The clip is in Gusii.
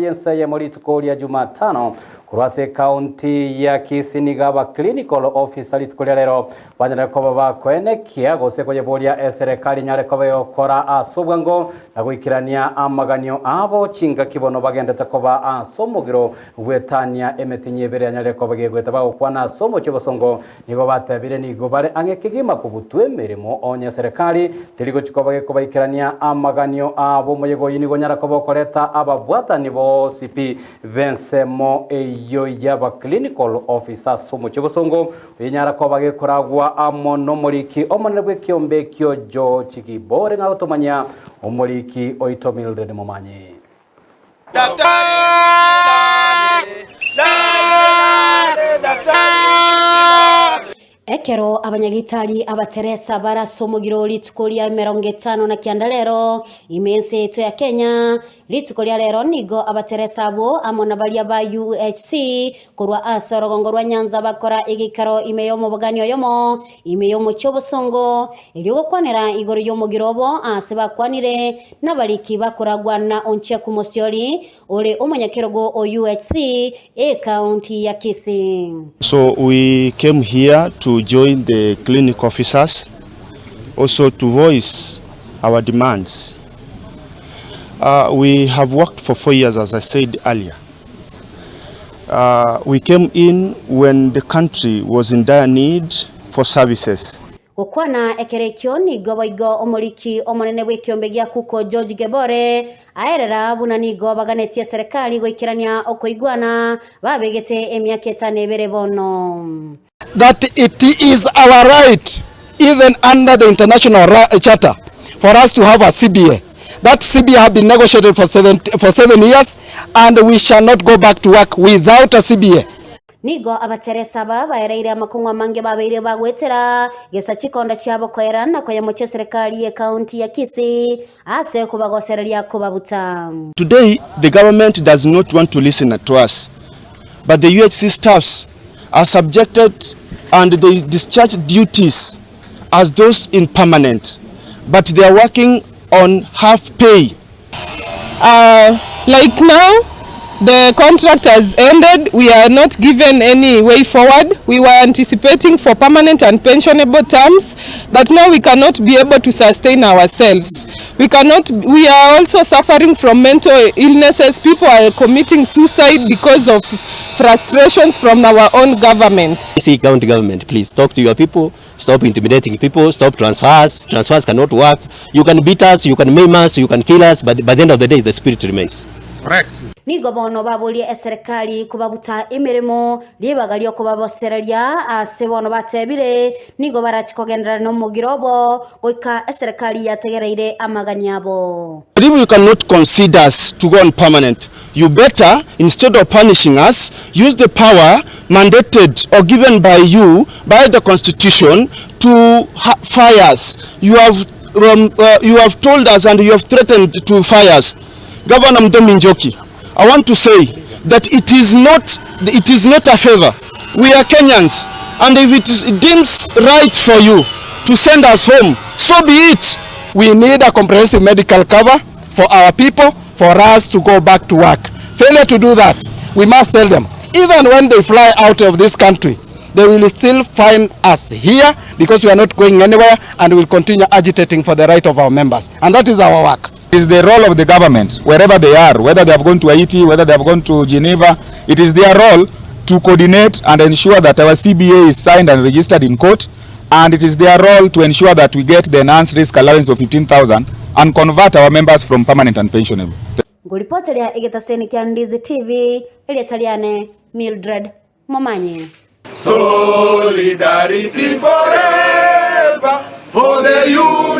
Y'ense eyemo rituko ria Jumatano korwa ase ekaunti ya Kisii nigo aba clinical officer rituko ria rero banyare koba bakoenekia gose koyeboria eserekari enyare koba egokora ase obwango na goikerania amaganio abo chingaki bono bagendete koba ase omogiro gwetania emetinyi ebere yanyarire koba gegoeta bagokwana ase omochie obosongo Nigo batebire nigo bare ang'e kegima kobutwa emeremo onye eserekari teri gochia koba gekobaikerania amaganio abo. Omoyega oyio nigo onyara koba okoreta ababwatani bonsi pi b'ensemo eyio y'aba clinical officer ase omochie obosongo oyenyara koba gekoragwa amo nomoriki omonene bw'ekiombe ekio George Gibore ng'a gotomanyia omoriki oito Mildred Momanyi. Ekero abanyagitari abateresa bare ase omogiro rituko ria emerongo etano na kianda rero, ime ense yaito ya Kenya, rituko ria rero nigo abateresa abwo amo na baria ba UHC korwa ase orogongo rwa Nyanza bakora egeikaro ime y'omobogani oyomo ime y'omochie obosongo, erio gokwanera igoro y'omogiro obo aase bakwanire Nabariki bakoragwa na Onchiaku Mosiori, ore omonyakerogo o UHC, ekaunti ya Kisii. So we came here to join the clinic officers also to voice our demands. Uh, we have worked for four years as I said earlier. Uh, we came in when the country was in dire need for services. Gokwana ekero ekio nigo boigo omoriki omonene bw'ekiombe gia Kuko George Gebore aerera buna nigo baganetie eserekari goikerania okoigwana babegete emiaka etano ebere bono. That it is our right even under the international charter for us to have a CBA. That CBA have been negotiated for for 7 years and we shall not go back to work without a CBA. Nigo abateresa aba baereire amakong'u amange babeire bagoetera gesa chikonda chiabo koera na koyemochia eserekari y'ecounty ya Kisii ase kobagosereria kobabuta. Today the government does not want to listen to us but the UHC staffs are subjected and they discharge duties as those in permanent but they are working on half pay. Like now, the contract has ended. We are not given any way forward. We were anticipating for permanent and pensionable terms, but now we cannot be able to sustain ourselves. We cannot, we are also suffering from mental illnesses. People are committing suicide because of frustrations from our own government. See county government, please talk to your people, stop intimidating people, stop transfers. Transfers cannot work. You can beat us, you can maim us, you can kill us, but by the end of the day, the spirit remains. Correct. Nigo bono baborie eserekari kobabuta emeremo ribaga riokobabosereria ase bono batebire nigo barachi kogenderera nomogiro obo goika eserekari yategereire amagani abo. If you cannot consider us to go on permanent, you better, instead of punishing us, use the power mandated or given by you, by the constitution, to fire us. You have told us and you have threatened to fire us. Governor Muthomi Njoki, I want to say that it is not a favor. We are Kenyans, and if it deems right for you to send us home, so be it. We need a comprehensive medical cover for our people, for us to go back to work. Failure to do that, we must tell them, even when they fly out of this country, they will still find us here because we are not going anywhere and we will continue agitating for the right of our members. And that is our work. It is the role of the government, wherever they are, whether they have gone to Haiti, whether they have gone to Geneva, it is their role to coordinate and ensure that our CBA is signed and registered in court, and it is their role to ensure that we get the enhanced risk allowance of 15,000 and convert our members from permanent and pensionable. Ngoripoteria egetaseni kia Ndizi TV erieta riane Mildred Momanyi. Solidarity forever for the youth.